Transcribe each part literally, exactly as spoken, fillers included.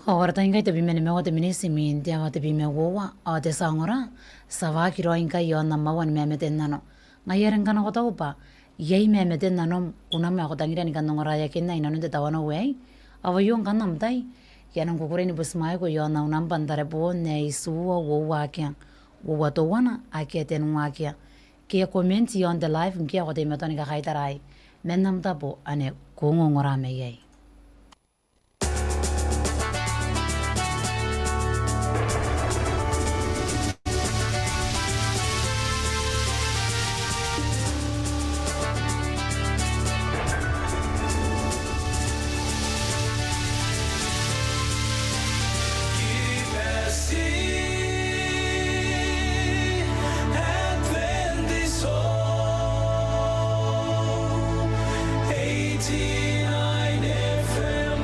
Ao ara tai ngkai tebwi ma nimaua te miniti imwin te aoa tebwi ma uoua, ao te tia ongora, ti a waaki raoi ngkai i aon am aua ni mamate n nano. Ngaia are ngkana ko taku bwa iai mamate n nanom kunam ae ko tangiria ni kan ongoraeakinna i nanon te tawanou aei, ao aio ngkanne am tai. I a nang kukurei ni butimwaeko i aon au nambwa n tareboon ae itiua uoua akea, uoua teuana akea, tenua akea. Ke comment i aon te live ngke ko teimatoa ni kakaitaraai man am tabo ane ko ongongora mai iai. Eighty-nine F M.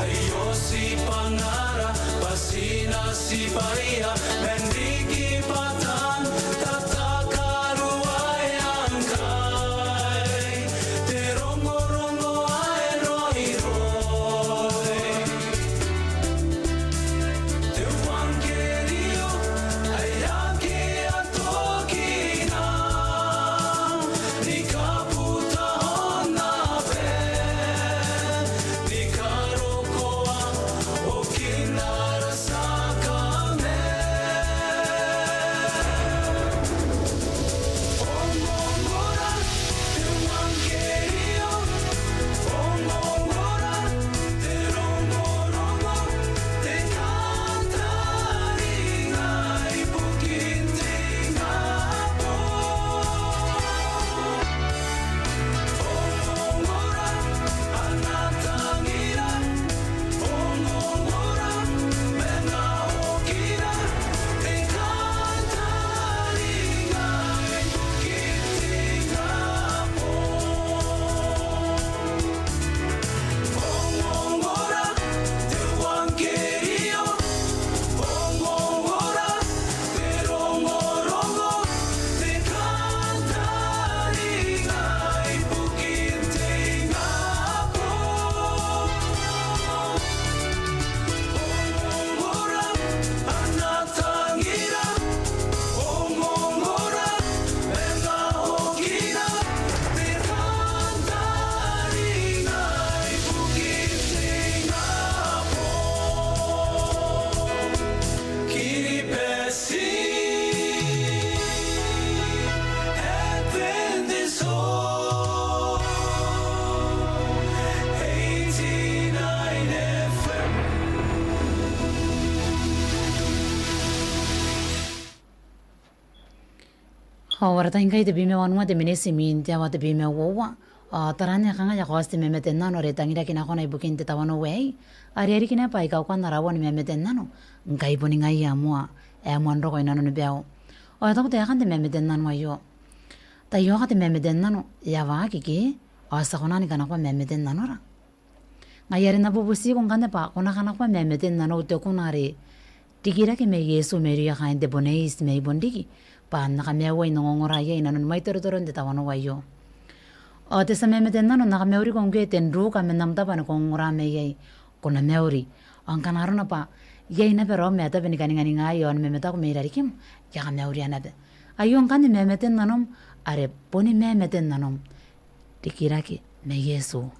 Aio tibwangara, bwa ti na tibwaia, man riki bwa taan tatakaruaea ngkai te rongorongo ae raoiroi. Te euangkerio ae akea tokina, ni kabuta aonnaba, ni karokoa okin ara tiakamai. Ongongora te euangkerio, ongongora te rongorongo, te kantaninga ibukin te ingabong. Ongongora ana tangira, ongongora ma ngaokira, te kantaninga ibukin te ingabong. Ongongora te euangkerio, ongongora te rongorongo, te kantaninga ibukin te ingabong. Ongongora ana tangira, ongongora ma ngaokira, te kantaninga ibukin te ingabong. Kiribati Adventist Home, eighty-nine F M. Ao ara tai ngkai tebwi ma wanua te miniti imwin te aoa tebwi ma uoua. Ao taraan ae kanga e a kaoti te mamate n nano are e tangiraki nakona ibukin te tawanou aei, are e a riki naba aika ukaan ara aua ni mamate n nano, ngkai boni ngaia moa ae moan roko i nanoni baiu. Ao e taku taekan te mamate n nano aio: Tai oka, te mamate n nano e a waaki ke? Ao ti a kona ni kanakoa mamate n nanora? Ngaia are N na bubutiko ngkanne bwa ko na kanakoa mamate n nanou, te kuna are rikirake ma Iesu mairouia kaain te Boneiti mai Bonriki, bwa N na kamaiua n ongongora iai i nanoni mwaitorotoron te tawanou aio. Ao te tia mamate n nano, N na kamauriko ngkoe, te n ruka man am tabo ane ko ongongora mai iai. Ko na mauri. Ao ngkana arona bwa iai naba raom ae tabe ni kaninganingaai i aoni mamataku mai rarikim, I a kamauria naba. Aio ngkanne mamate n nanom, are boni mamate n nanom, rikirake ma Iesu.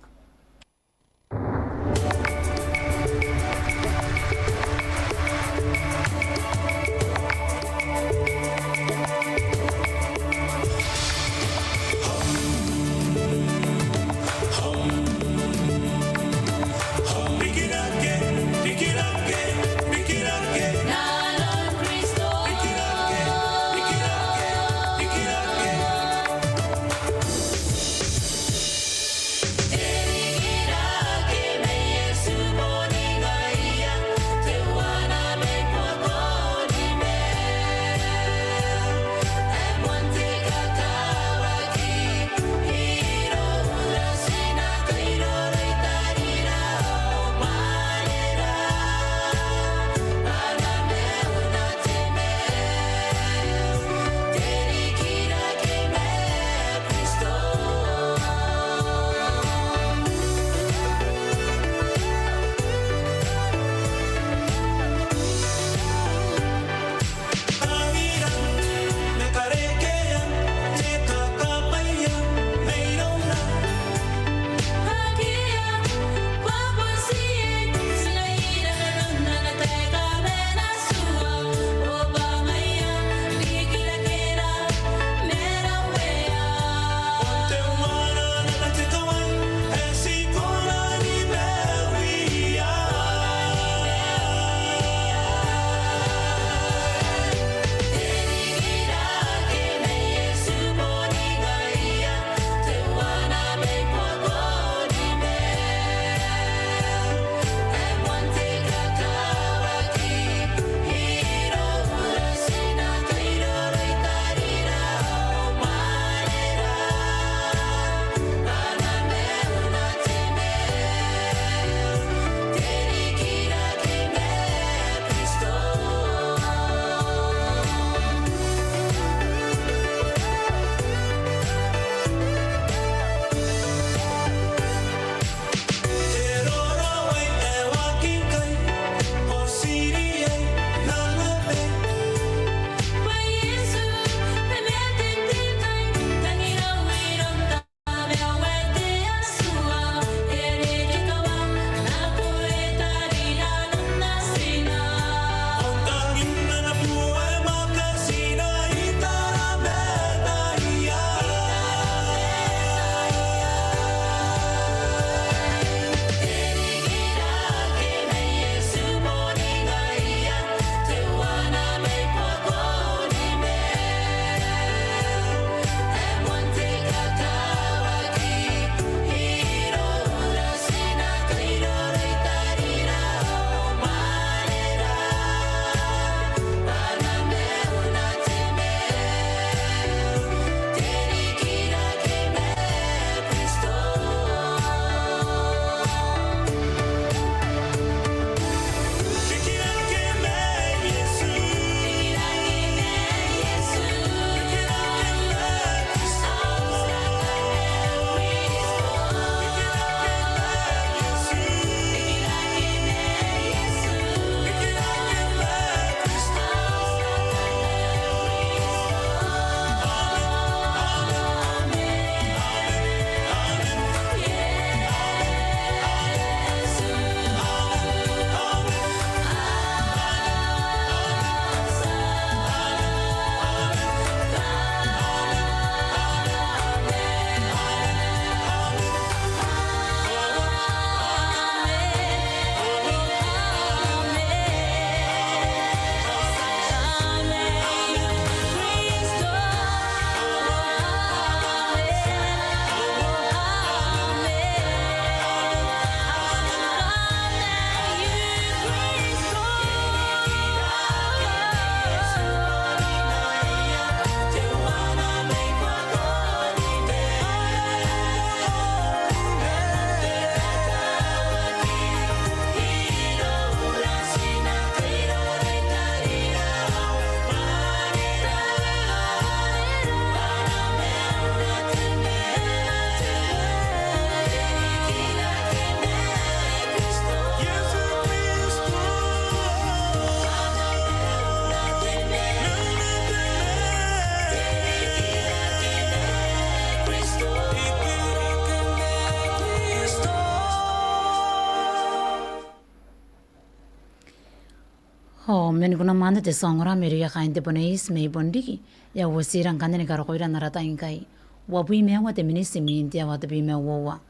Ao man kunamwaane te tia ongora mairouia kaain te Bonaiti mai bon riki, e a uotira ngkanne ni karokoira n ara tai ngkai uabwi ma aua te miniti imwin te aoa tebwi ma uoua.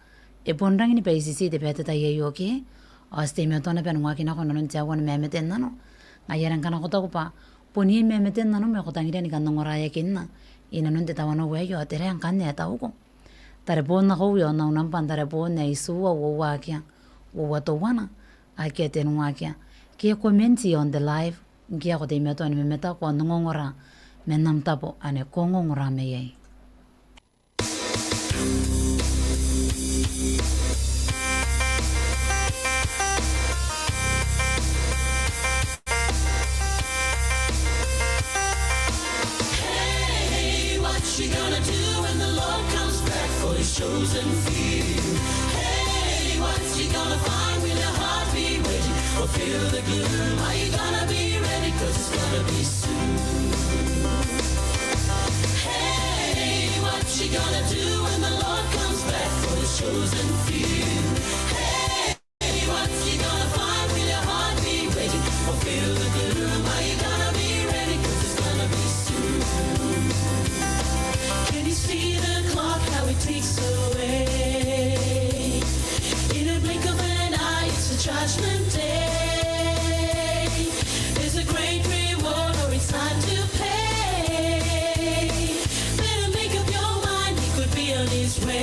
E bon rangi ni baititi te bwai n te tai aio ke, ao ti teimatoa naba n waaki nako inanon te aua ni mamate n nano. Ngaia are ngkana ko taku bwa bon iai mamate n nano ma ko tangiria ni kan ongoraeakinna inanon te tawanou aio, ao tera ngkanne ae tauko? Tarebon nakoiu, ao au nambwa n tarebon ae itiua uoua akea, uoua teuana akea tenua akea. Ke comment iaon te live ngke ko teimatoa ni mamataku ao n ongongora man am tabo ane ko ongongora mai iai. Hey, what you gonna do when the Lord comes back for his chosen few? Hey, what's he gonna find? Will your heart be ready or feel the gloom? Are you gonna be ready? 'Cause it's gonna be soon. Hey, what you gonna do when the Lord comes back for his chosen few? Hey, what's he gonna find? Will your heart be ready or feel the gloom? Are you gonna be ready? 'Cause it's gonna be soon. Can you see the clock, how it ticks away? In a blink of an eye, it's a judgment day. There's a great reward, or it's time to pay. Better make up your mind, he could be on his way.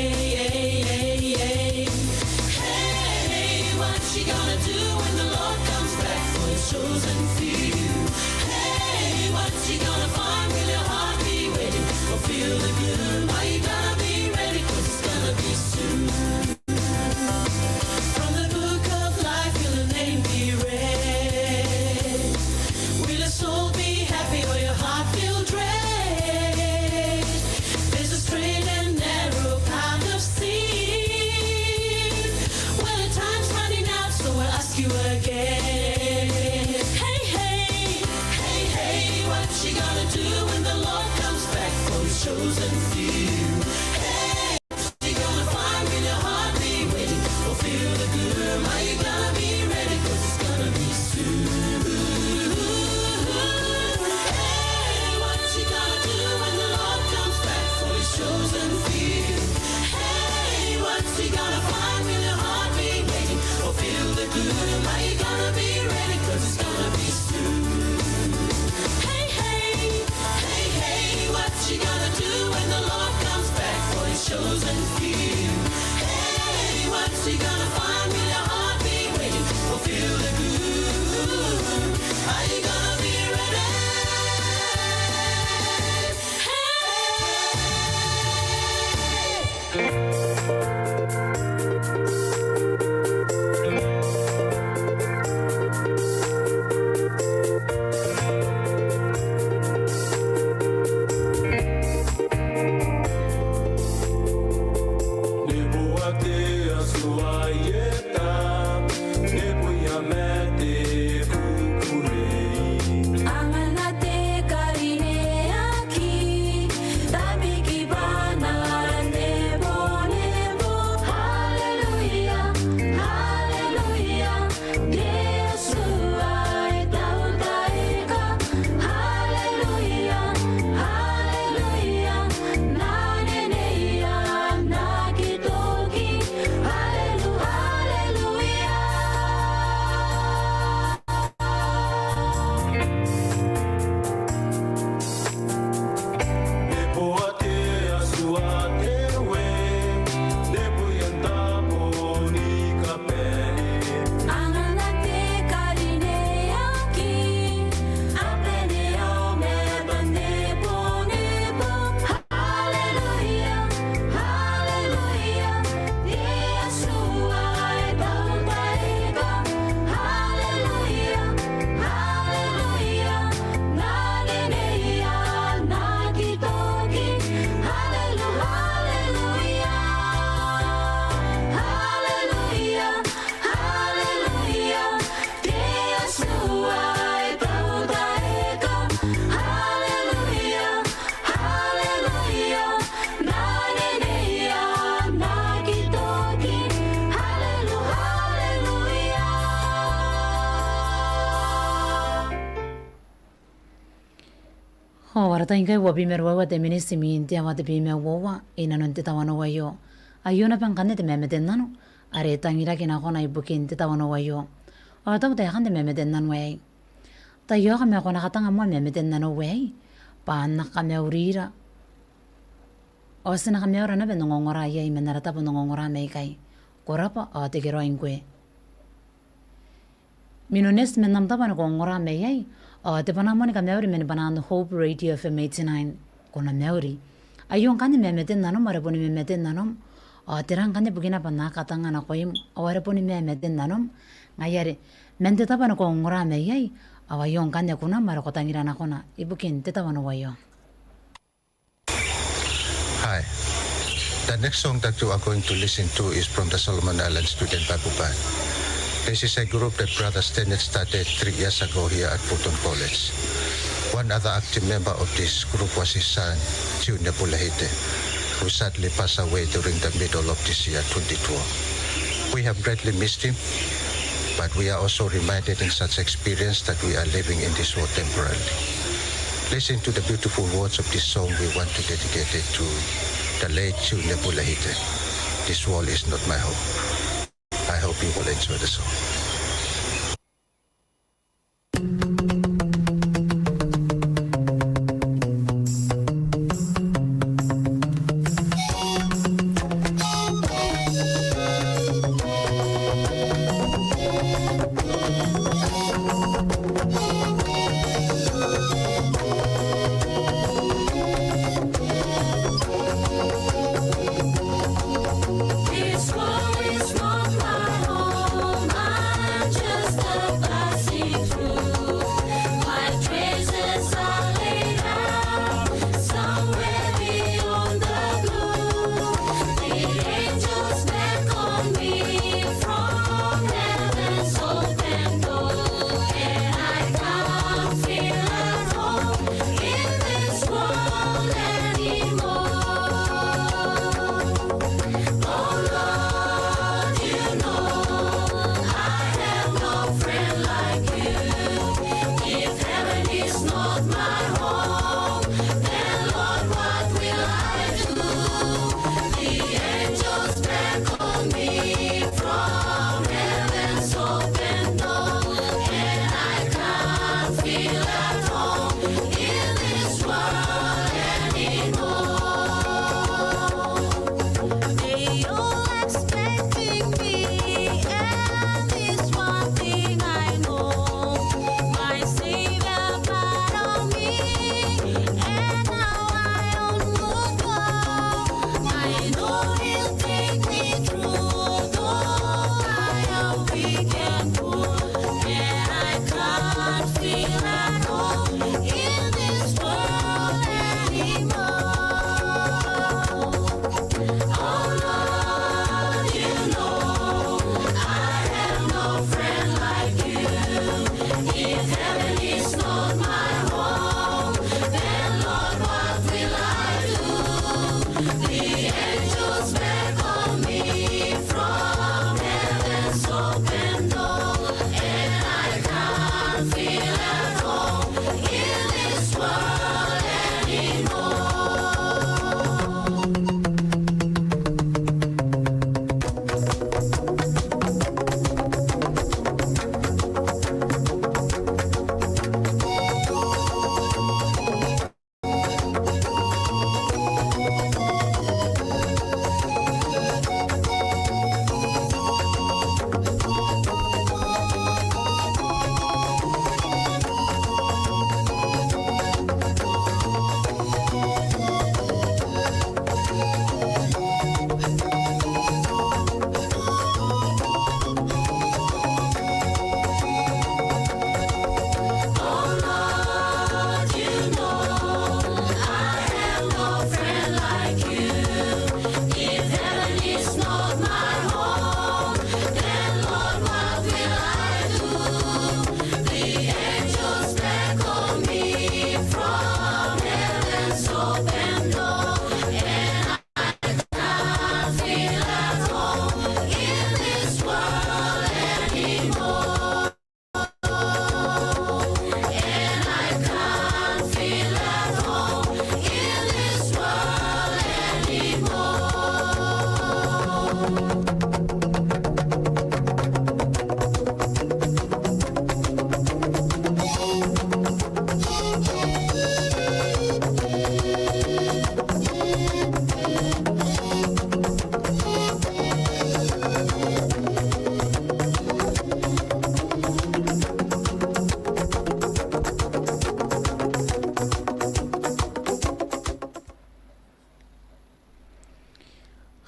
Ao ara tai ngkai uabwi ma ruaiwa te miniti imwin te aoa tebwi ma uoua inanon te tawanou aio. Aio naba ngkanne te mamate n nano are e tangiraki nakona ibukin te tawanou aio. Ao tau taekan te mamate n nano aei. Taiaoka ma ko na katanga moa mamate n nanou aei bwa N na kamaurira. Ao ti na kamaura naba n ongongora iai man ara tabo n ongongora mai ikai. Ko rabwa ao tekeraoi ngkoe. Mino neti man am tabo ane ko ongora mai iai, ao te bwanaa moa ni kamauri man bwanaan Hope Radio F M eighty-nine. Ko na mauri. Aio ngkanne mamate n nanom, are boni mamate n nanom. Ao tera ngkanne bukina bwa N na aki katanga nakoim, ao are boni mamate n nanom. Ngaia are, man te tabo ane ko ongora mai iai, ao aio ngkanne kunam are ko tangira nakona ibukin te tawanou aio. Hi. The next song that you are going to listen to is from the Solomon Islands Student Bible Band. This is a group that Brother Stennett started three years ago here at Fulton College. One other active member of this group was his son, Tiune Pulehite, who sadly passed away during the middle of this year, twenty twelve. We have greatly missed him, but we are also reminded in such experience that we are living in this world temporarily. Listen to the beautiful words of this song we want to dedicate it to the late Tiune Pulehite. This world is not my home. I hope you will enjoy the song.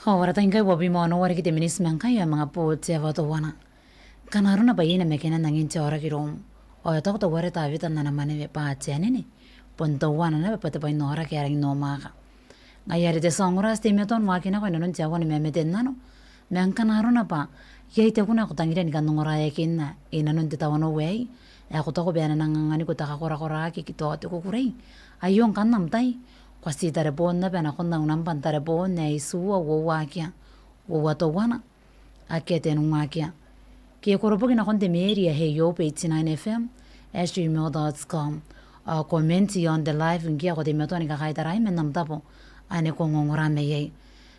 Ao ara tai ngkai uabwi ma onoua riki te miniti ma ngkai ao manga botu ae teuana. Ngkana arona bwa iai namakina n angin te aoraki iroum, ao e taku teuare Tawita n ana mwanewe bwa te anene bon teuana naba bwa te bwai n aoraki ae rangi n omwaka. Ngaia are te tia ongora ti teimatoa n waaki nako inanon te aua ni mamate n nano, ma ngkana arona bwa iai te kuna ae ko tangiria ni kan ongoraeakinna inanon te tawanou aei, ae ko taku bwa e na nang anganiko te kakorakoraki ke tao te kukurei, aio ngkanne am tai, ko a tii tareboon naba nakon au nambwa n tareboon ae itiua uoua akea, uoua teuana, akea tenua akea. Ke ko roboki nakon te mail ae Heio page nine F M at gmail dot com. Ao comment iaon te live ngke ko teimatoa ni kakaitarai man am tabo ane ko ongongora mai iai.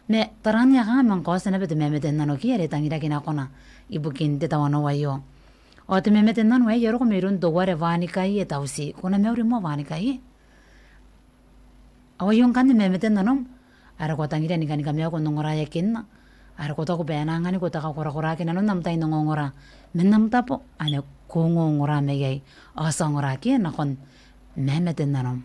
Ma taraan ae kanga manga kaoti naba te mamate n nano ke are e tangiraki nakona ibukin te tawanou aio. Ao te mamate n nano aei e roko mairoun teuare Bwanikaie Tauti. Ko na mauri moa Bwanikaie. Ao aio ngkanne mamate n nanom, are ko a tangiria ni kan kamaiu n ongoraeakinna, are ko taku bwa e na anganiko te kakorakoraki inanon am tai n ongongora man am tabo ane ko ongongora mai iai. Ao ti a ongora akea nakon mamate n nanom.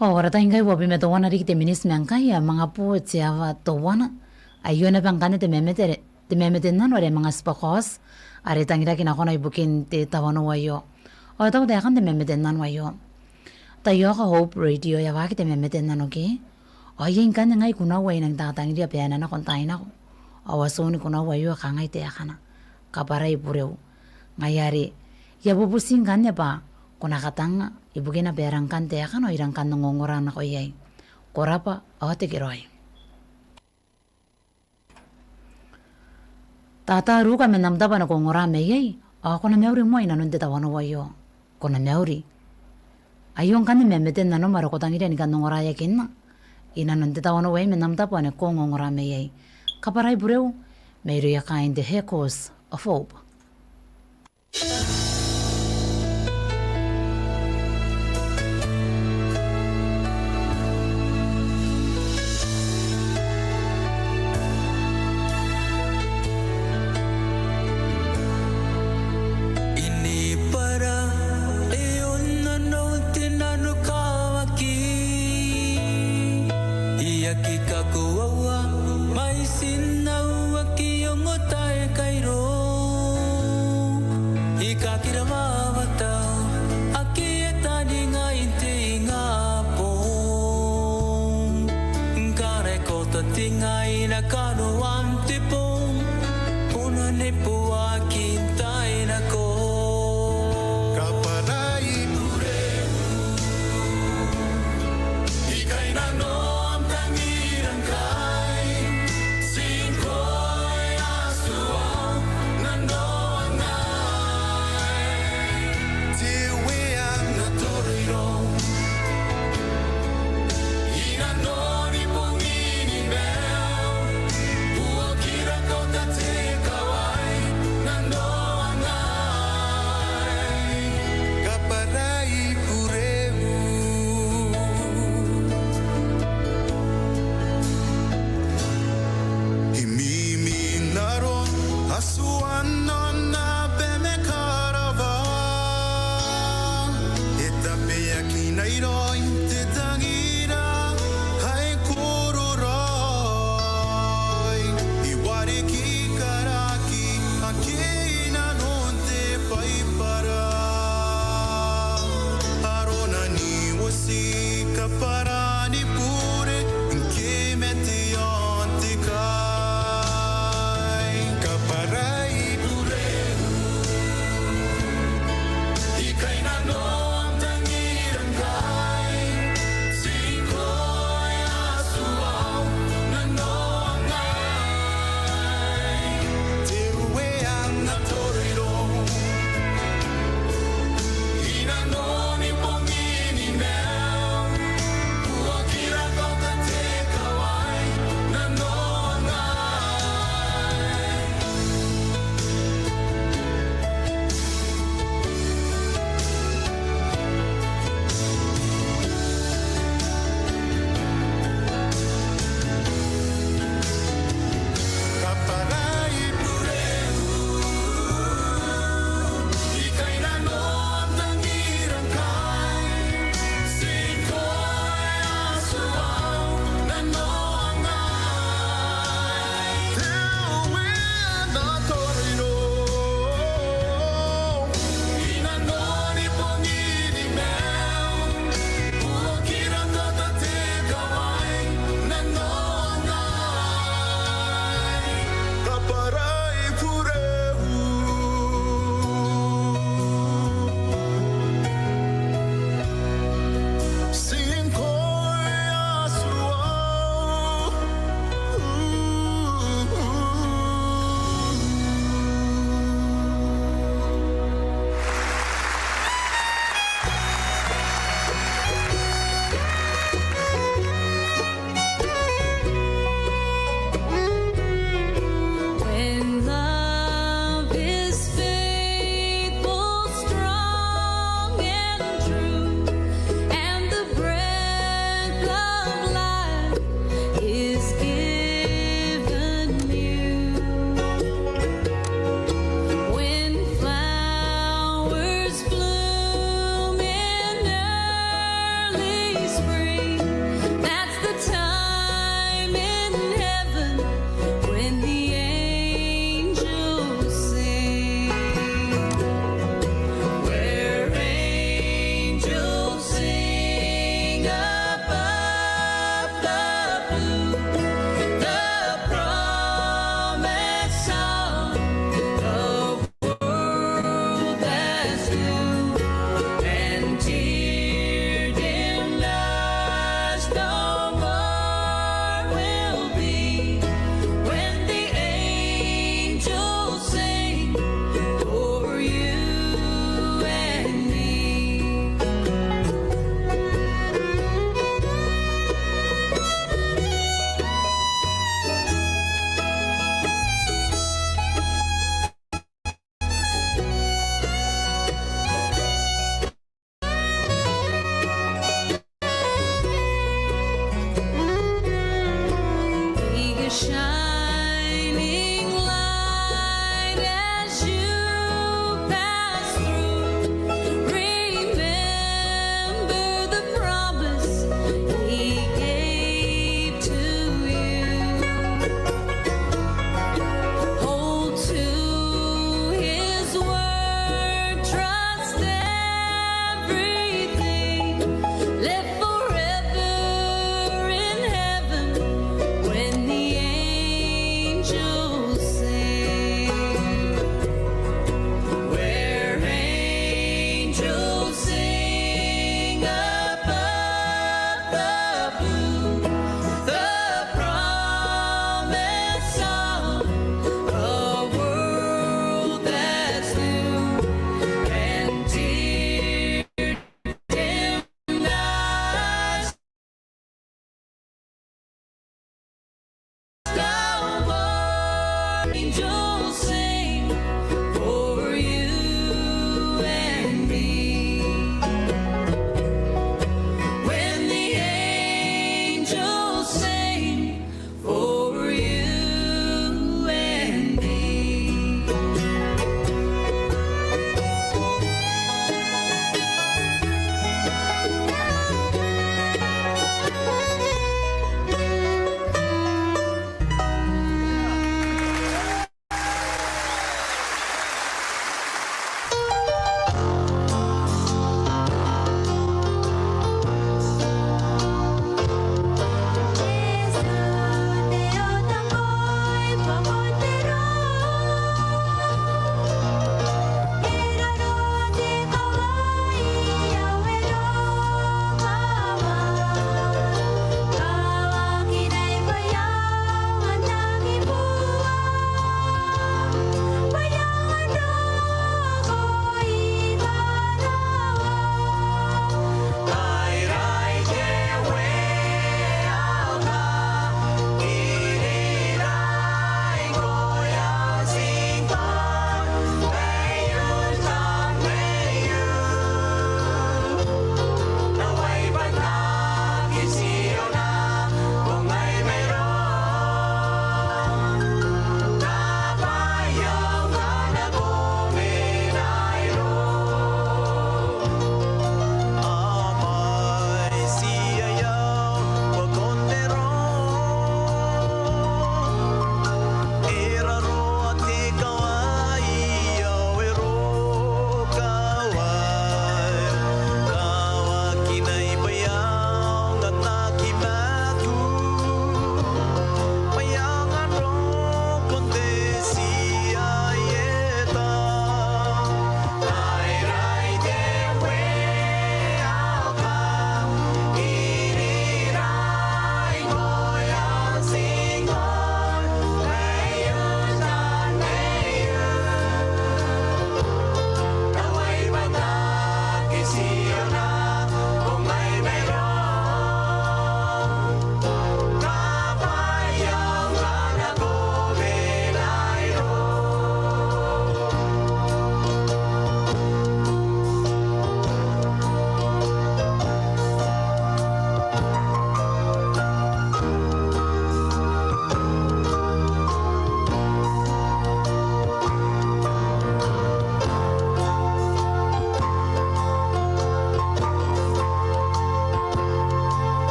Ao ara tai ngkai uabwi ma teuana riki te miniti ma ngkai ae manga bo te aoa teuana. Aio naba ngkanne te memete, te memete n nano are manga tibwa kaoti, are e tangiraki nakona ibukin te tawanou aio. Ao e taku taekan te memete n nano aio: Taiaoka Hope Radio, e a waaki te memete n nano ke? Ao iai ngkanne ngai kunaua ae I nang tatangiria bwa e na nako n taai nako. Ao atuni kunaua aio e kangai taekana: Kabwarai bureu. Ngaia are I a bubuti ngkanne bwa ko na katanga ibukina bwa e rang kan taekana ao I rang kan ongongora nako iai. Ko rabwa ao tekeraoi. Tata Ruka man am tabo ane ko ongora mai iai, ao ko na mauri moa i nanon te tawanou aio. Ko na mauri. Aio ngkanne memete n nanom are ko tangiria ni kan ongoraeakinna i nanon te tawanou aei man am tabo ane ko ongongora mai iai. Kabwarai bureu, mairouia kaain te Echoes of Hope. I ni bwara e ona noti nanokawaki. I aki kakoaua mai tinau aki ongo taekairo. I kakira wawata aki e taninga i te ingabong. Ngkana e kotatinga i na kanoan te bong, ko na neboaki n taai nako. Kabwarai bureu. I kai nano am tangira ngkai, ti ngkoe a tua nanoangai. Te Uea n atoriro, i nanoni bongini maiu, bua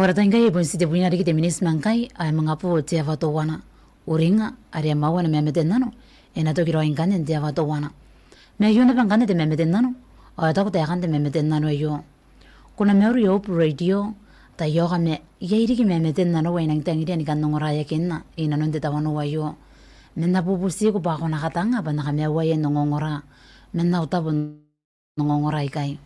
Ara tai ngkai e bon titebwina riki te miniti ma ngkai, ao e manga bo te aoa teuana. Uringa, are a maua ana mamate n nano, e na toki raoi ngkanne n te aoa teuana. Ma aio naba ngkanne te mamate n nano, ao e taku taekan te mamate n nano aio. Ko na mauri Hope Radio, taiaoka ma iai riki mamate n nano ae I nang tangiria ni kan ongoraeakinna, i nanon te tawanou aio. Ma N na bubutiko bwa ko na katanga, bwa N na kamaiuia n ongongora. Ma n au tabo n ongongora ikai.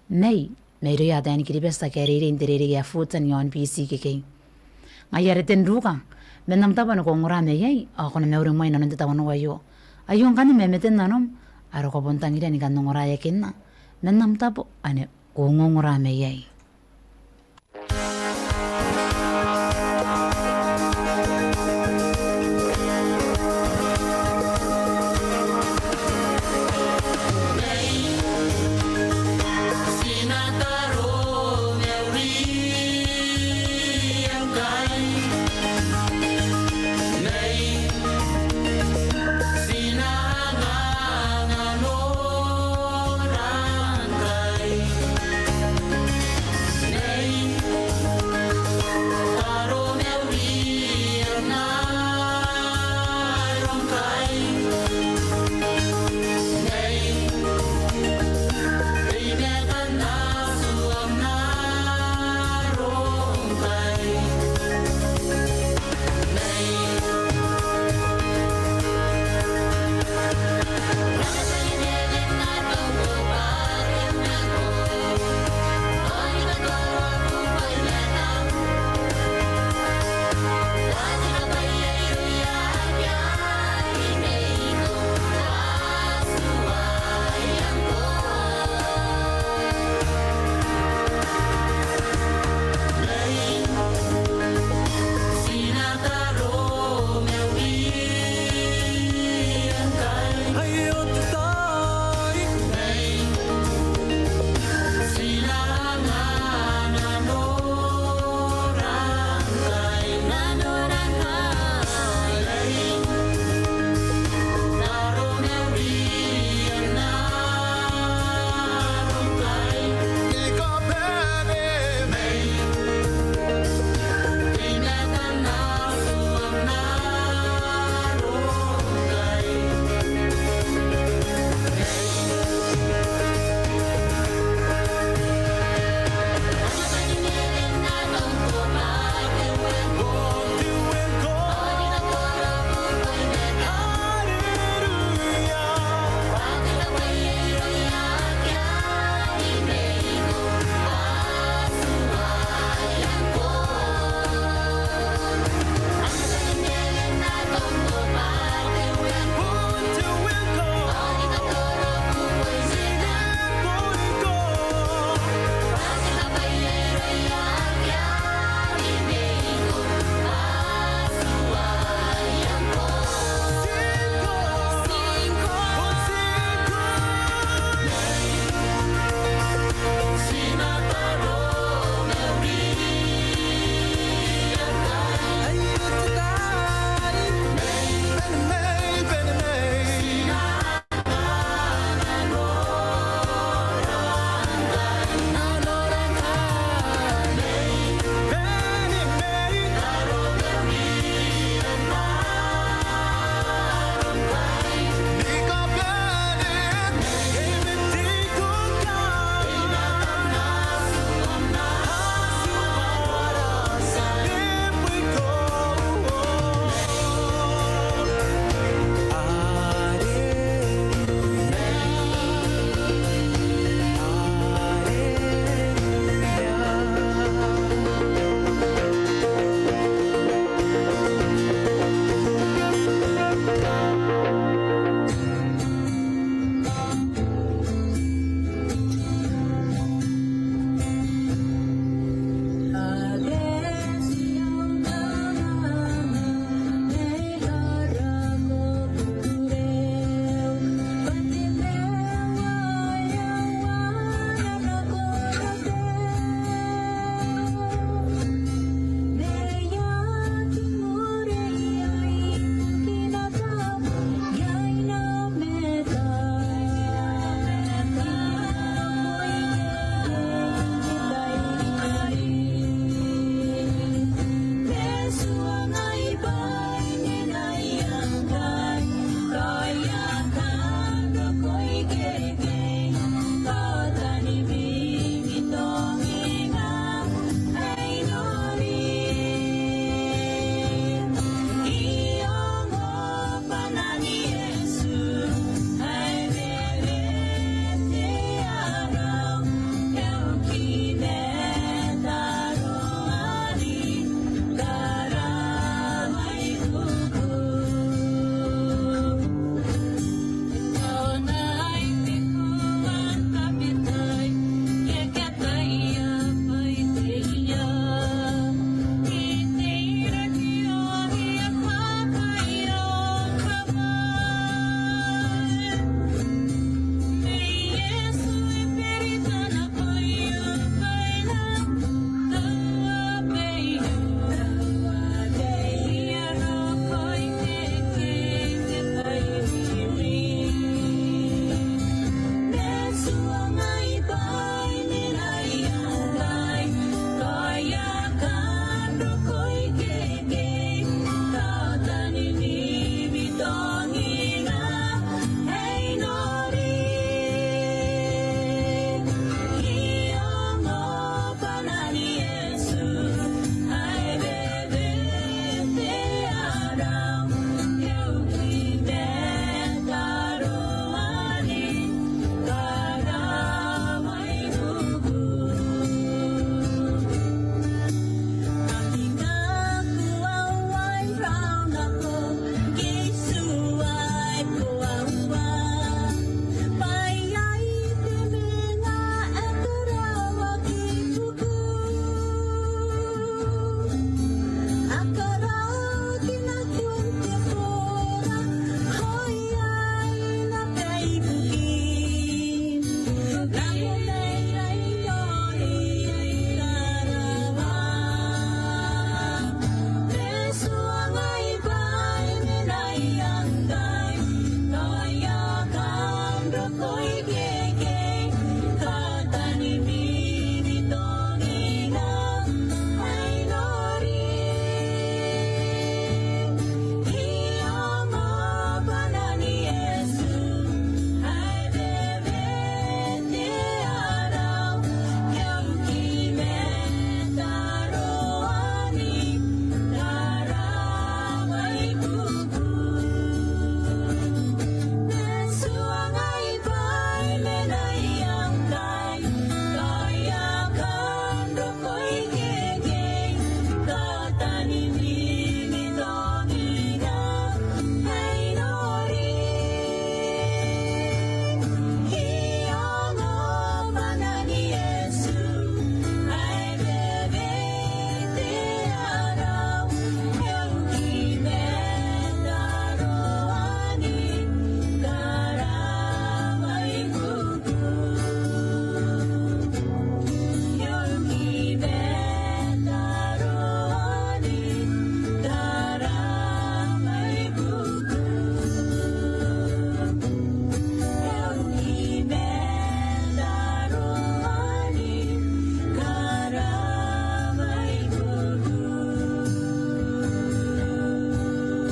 Mai, mairouia ataein Kiribati ake a reirei n te reirei ae Futa n iaon Biti ikekei. Ngaia are Ten Ruka, ma n am tabo ane ko ongora mai iai, ao ko na mauri moa i nanon te tawanou aio. Aio ngkanne mamate n nanom, are ko bon tangiria ni kan ongoraeakinna. Ma n am tabo ane ko ongongora mai iai.